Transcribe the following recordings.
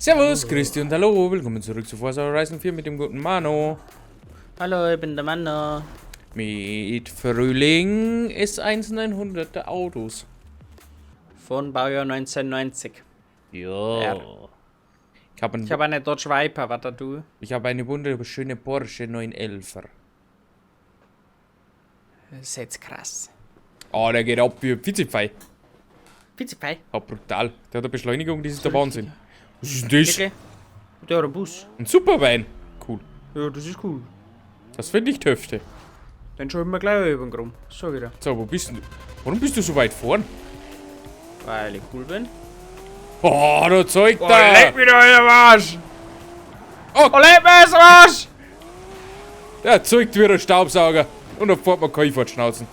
Servus, Christi und hallo, willkommen zurück zu Forza Horizon 4 mit dem guten Mano. Hallo, ich bin der Mano. Mit Frühling S1900 der Autos. Von Baujahr 1990. Ja. Ja. Ich habe Ich habe eine Dodge Viper, was du? ich hab eine wunderschöne Porsche 911er. Das ist jetzt krass. Oh, der geht ab wie ein Pfitzepfei. Pizza Ja, brutal. Der hat eine Beschleunigung, das ist der Wahnsinn. Was ist denn das? Wirklich? Der hat einen Bus. Ein Superwein. Cool. Ja, das ist cool. Das finde ich Töfte. Den schauen wir gleich über den Grund. So wieder. So, wo bist denn du? Warum bist du so weit vorn? Weil ich cool bin. Oh, da zeigt Oh, er! leck mich doch in den Arsch! Oh. Oh, leck mich in den Arsch! Der zeigt wie ein Staubsauger. Und dann fährt man kein vor die Schnauzen.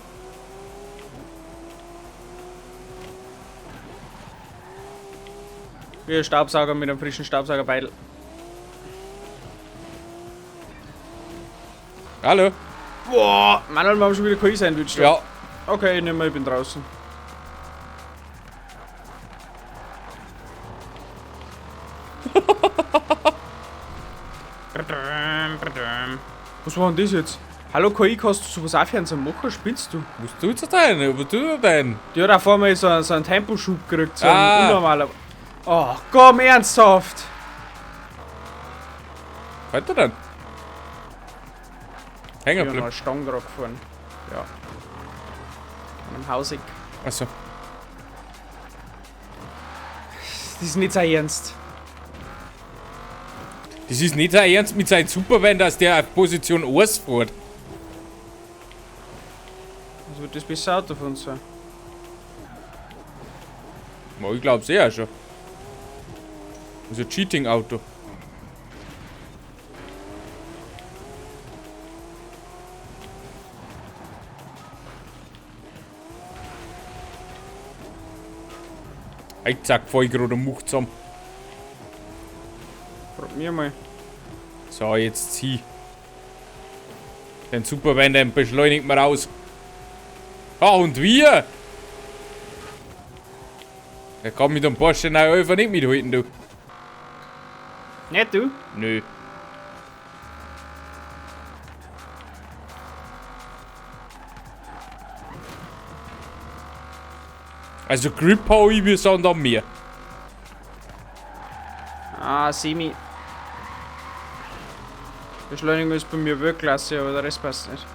Wie ein Staubsauger mit einem frischen Staubsaugerbeidel. Hallo? Boah, Manuel, wir haben schon wieder kein Sandwich da. Ja. Okay, ich nehme, ich bin draußen. Was war denn das jetzt? Hallo KI, kannst du sowas auch für uns machen? Spinnst du? Was tut's denn? Was tut er denn? Die hat auch vor mir so einen Temposchub gekriegt, so Ah. einen unnormaler. Oh, komm, ernsthaft! Was er denn? Hängen Ich bin geblieben. noch eine Stange drauf gefahren. Ja. An einem Hausig. Achso. Das ist nicht sehr ernst. Das ist nicht sein Ernst mit seinem Supervan, dass der auf Position 1 fährt. Das wird das beste Auto von uns sein. Ja, ich glaub's eh auch schon. Das ist ein Cheating-Auto. Ich zack, fahr ich gerade einen Much zusammen. Probier mal. So, jetzt zieh. Den Supervan, den beschleunigt man raus. Ah, und wir? Er kann mit dem Porsche 911 nicht mithalten, du. Nicht du? Nö. Also Grip hau ich, wir sind am Meer. Ah, semi. Beschleunigung ist bei mir Weltklasse, aber der Rest passt nicht.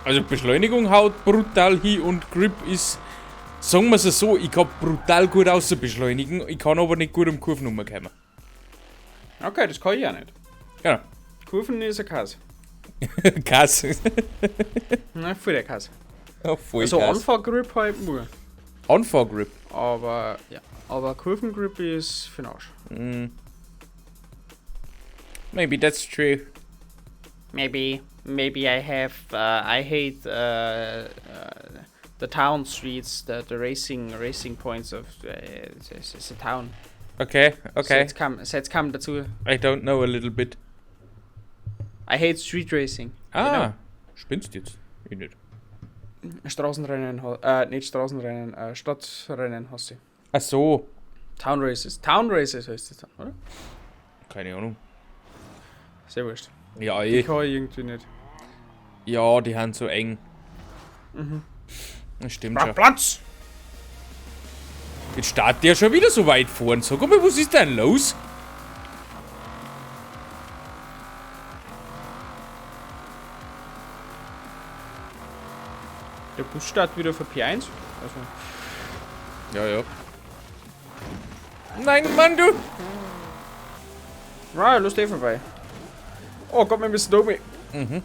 Also Beschleunigung haut brutal hin und Grip ist, sagen wir es so, ich kann brutal gut außer beschleunigen, ich kann aber nicht gut um Kurven rumkommen. Okay, das kann ich auch nicht. Genau. Kurven ist ein Kass. Kass. Na, voll der Kass. Ja, voll Also Kass. Anfahrgrip halt nur. Anfahrgrip. Aber, ja. Aber Kurvengrip ist für den Arsch. Mm. Maybe that's true. Maybe, maybe I have, I hate the town streets, the racing points of the town. Okay, okay. Jetzt kam dazu. I don't know a little bit. I hate street racing. Ah, Genau. spinnst jetzt? Ich nicht. Straßenrennen, nicht Straßenrennen, Stadtrennen hasse ich. Ach so. Town Races. Town Races heißt das dann, oder? Keine Ahnung. Sehr wurscht. Ja, Die eh. kann ich irgendwie nicht. Ja, die haben so eng. Mhm. Das stimmt Brauch schon. Platz! Jetzt startet der schon wieder so weit vorn. Sag mal, was ist denn los? Der Bus startet wieder für P1. Also, Ja, ja. Nein, Mann, du! ah, lass eh vorbei. Oh Gott, wir müssen oben. Mhm.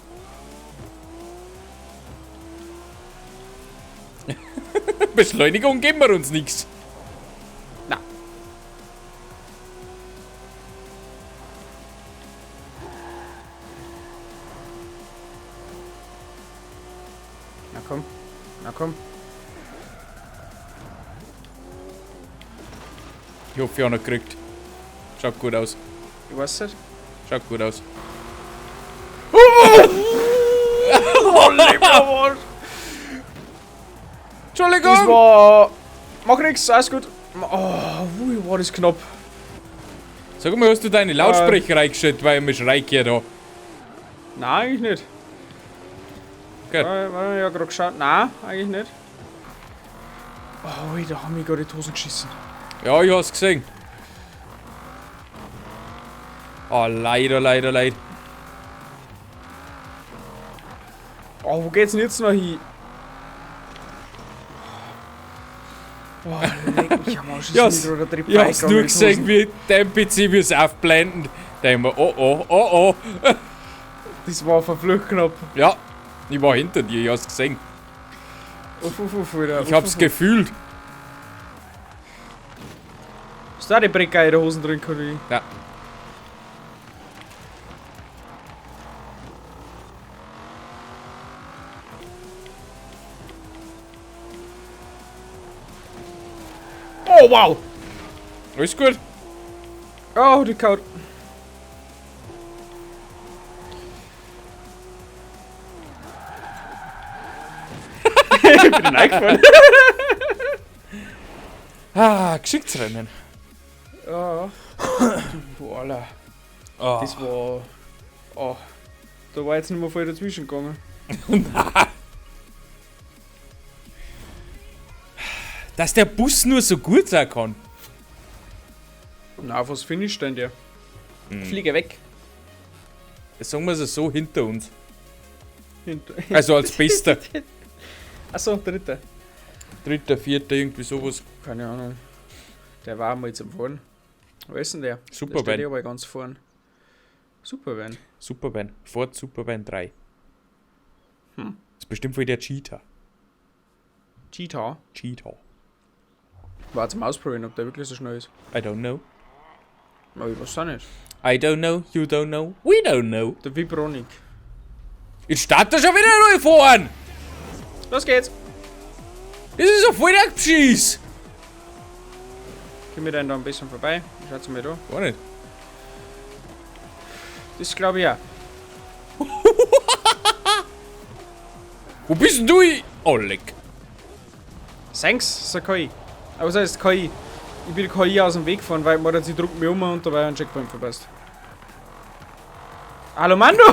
Beschleunigung geben wir uns nichts. Na. Na komm. Na komm. Ich hoffe, ich habe noch gekriegt. Schaut gut aus. Ich weiß nicht. Schaut gut aus. Oh, leck mich am Arsch. Entschuldigung! Das war. Mach nix, alles gut. Oh, ui, war das knapp. Sag mal, hast du deine Lautsprecher reingestellt, weil ich mich Schrei gehört habe? Nein, eigentlich nicht. Gut. Warte, ich hab grad geschaut. Nein, eigentlich nicht. Oh, da haben mich gerade die Hosen geschissen. Ja, ich hab's gesehen. Oh, leider, leider, leider. Oh, wo geht's denn jetzt noch hin? Oh, leck mich am Arsch. Ja, ist mir gerade der Ich hab's nur gesehen, wie dein PC wir's aufblenden. Da denk ich mir, oh oh, oh oh. Das war verflucht knapp. Ja, ich war hinter dir, ich hab's gesehen. Uff, uff, uff, wieder. Ich hab's gefühlt. Ist da die Brecker in der Hosen drin, oder wie? Ja. Oh, wow! Alles gut? Oh, die Kaut. Ich bin reingefahren. Ah, Geschichtsrennen. Ja. Du, Alter. Oh. Das war. Oh. Da war jetzt nicht mehr voll dazwischen gegangen. Dass der Bus nur so gut sein kann. Na, was finish denn der? Fliege weg. Sagen wir es so, hinter uns. Hinter. Also als Bester. Achso, dritter. Dritter, vierter, irgendwie sowas. Keine Ahnung. Der war mal jetzt am Fahren. Wo ist denn der? Der steht Supervan. ja aber ganz vorn. Supervan. Supervan. Ford Supervan 3. Hm. Ist bestimmt wohl der Cheetah. Cheetah. Cheetah. War zum Ausprobieren, ob der wirklich so schnell ist. I don't know. Aber ich weiß auch nicht. I don't know, you don't know, we don't know. Der Vibronic. Jetzt startet er schon wieder neu fahren! Los geht's! Das ist ja voll der Geschiss! Gehen wir dann da ein bisschen vorbei. Schaut's mal da. Gar nicht. Das glaube ich auch. Wo bist denn du? Oh, leck. Thanks, so KI. Aber was heißt KI? Ich bin KI aus dem Weg gefahren, weil man sie druckt mich um und dabei einen Checkpoint verpasst. Hallo Mando!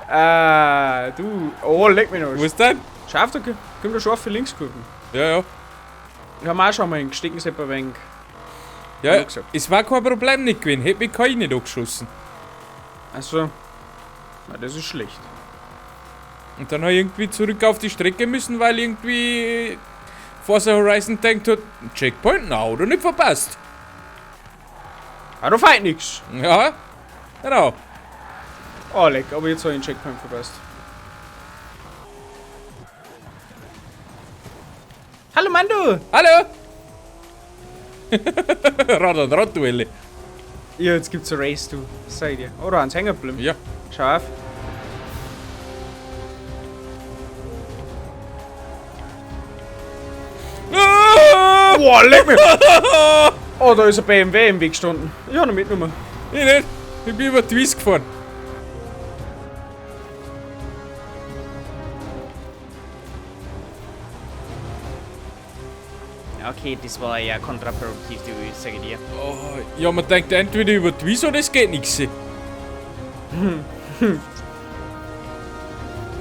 Ah, du. Oh, leck mich noch. Wo ist denn? Scharf, da kommt eine scharfe Linkskurven. Ja, ja. Ich hab auch schon mal einen Gesteckensepp ein wenig. Ja, Ja, gesagt. es war kein Problem nicht gewesen. Hätte mich KI nicht angeschossen. Achso. Na, das ist schlecht. Und dann habe ich irgendwie zurück auf die Strecke müssen, weil irgendwie Forza Horizon denkt hat, Checkpoint, na, oder nicht verpasst. Ah, da fehlt nix. Ja, genau. Oh, leck, aber jetzt habe ich einen Checkpoint verpasst. Hallo Mando! Hallo! Rad an Rad-Duelle. Ja, jetzt gibt's ein Race, du. Sag ich dir. Oh, da ist hängen geblieben. Ja. Schau auf. Ah! Boah, leck mich! Oh, da ist ein BMW im Weg gestanden. Ich hab ihn mitgenommen. Ich nicht. Ich bin über die Wiese gefahren. Okay, das war ja kontraproduktiv, du, sag ich dir. Oh, ja, man denkt entweder über die Wiese oder es geht nichts.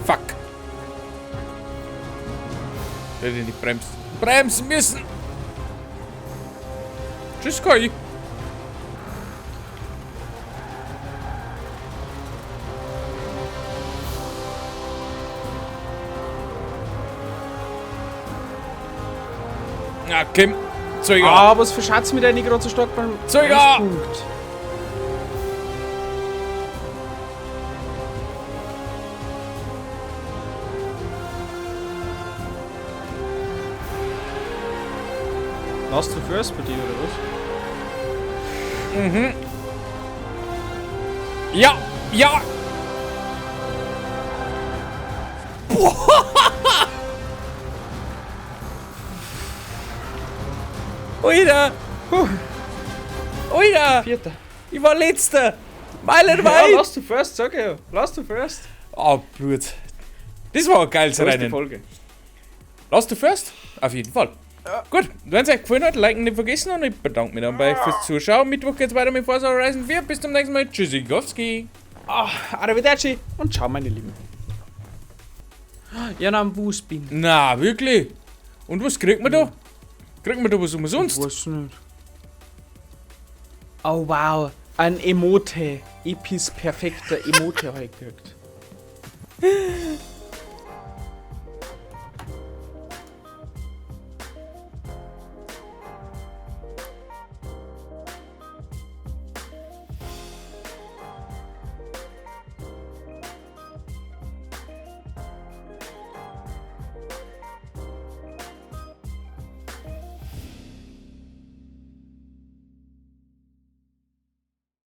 Fuck. Hätte ich nicht bremsen. Bremsen müssen! Tschüss, KI. Na, Kim. Zeuger. Ah, was verschatzt mir denn nicht gerade so stark beim Zeuger! Bremspunkt? Last to first bei dir, oder was? Mhm. Ja, ja. Alter! Puh. Alter! Vierter. Ich war letzter! Ja, Meilenweit! last to first, sag ich ja. Last to first. Oh, Blut. Das war ein geiles So ist die Rennen. Folge. Last to first? Auf jeden Fall. Gut, wenn es euch gefallen hat, liken nicht vergessen und ich bedanke mich dann bei euch fürs Zuschauen. Mittwoch geht's weiter mit Forza Horizon 4. Bis zum nächsten Mal. Tschüssikowski. Ah, arrivederci und ciao, meine Lieben. Ja, na, am Spin. Na, wirklich? Und was kriegt man da? Kriegt man da was umsonst? Ich weiß nicht. Oh, wow. Ein Emote. Epis perfekter Emote habe ich gekriegt.